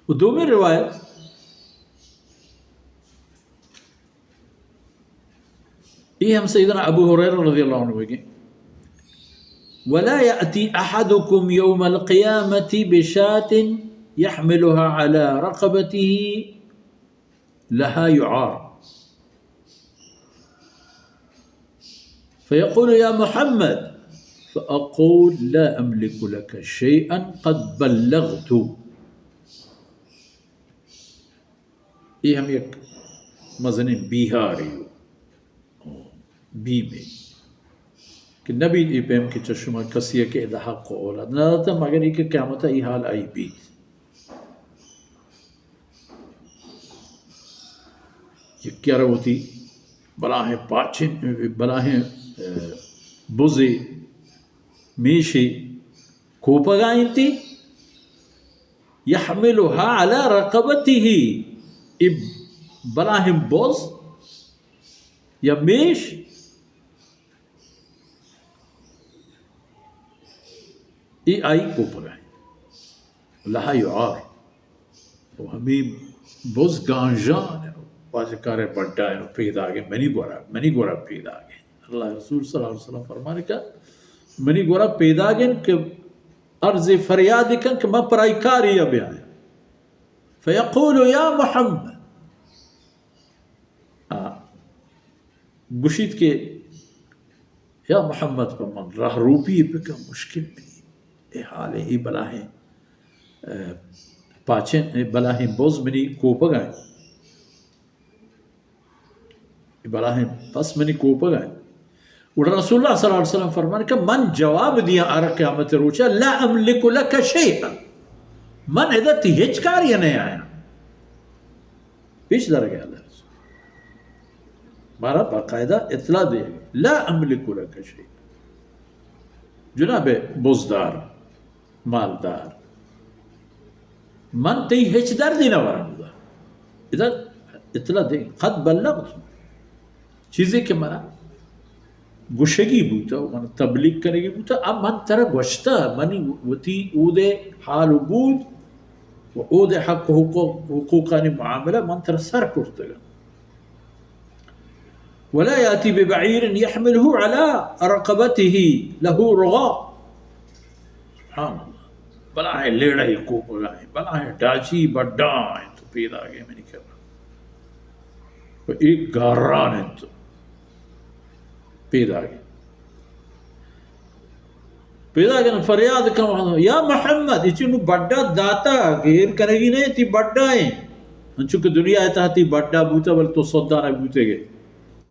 و دومی روایت، اے ہم سیدنا ابو ہریرہ رضی اللہ عنہ گے، ولا يأتي أحدكم يوم القيامة بشاة يحملها على رقبته لها يعار، فيقول: يا محمد، فأقول: لا أملك لك شيئا، قد بلغت. اے ہم یک مزنیں بیہارے و بیمے کہ نبی اے پیم کہ چہ شما کسی کہ ادا حق و اولاد نہ داتا، مگر اے کہ قیامت اے حال آئی بیت. یکے ءَ را وتی بلاہیں پاچن، بلاہیں، اے، بزے، میشے کوپگا انتی، يحملها على رقبته، اے بلاہیں بز یا میش، اے آئی کوپگا انت. لها يعار. و ہمے بز گانجان انت، واجہ کارے بڈا انت، پیداگ انت، منی گورا، منی گورا پیداگ انت. اللہ رسول صلی اللہ علیہ وسلم فرمانے کہ منی گورا پیداگ انت کہ عرض فریاد کن کہ من پرائی کاری بیاں. فیقول: یا محمد. آ گوشیت کہ یا محمد، پہ من راہ روپی بکن، مشکل منی اے حال، اے بلاہیں، اے، پاچن، اے بلاہیں بز منی کوپگا انت، اے بلاہیں پس منی کوپگا انت. گڑا رسول اللہ صلی اللہ علیہ وسلم فرمان کہ من جواب دیاں آرا قیامت روچا: لا املک لک شیئا، من ادا تی ہچ کاری نہ آیاں. پیش دارگ ءَ اللہ رسول مارا باقاعدہ اطلاع دے، لا املک لک شیئا. جناب بزدار، مالدار، من تئی ہچ دردی نہ وراں. ادا، ادا اطلاع دے، قد بلغت. چیزے کہ منا گوشگی بوتا و من تبلیغ کنگی بوتا، اب من ترا گوشتا، منی وتی اودے حال و بود و اودے حق و حقوق، حقوقانی معاملہ من ترا سر کرتگا. ولا يأتي ببعير يحمله على رقبته له رغاء. سبحان اللہ. بلاہیں لیڑہ کوپگا انت، بلاہیں ڈاچی بڈا انت، پیداگ انت منی کرا. و اے گاران انت، پیداگ انت. پیداگ انت، فریاد کن، یا محمد، اچی نو بڈا داتا، گیر کنگی نہ انت، تی بڈا انت. انچو کہ دنیا ءِ تہا تی بڈا بوتا، بلے تو سدانا بوتگے.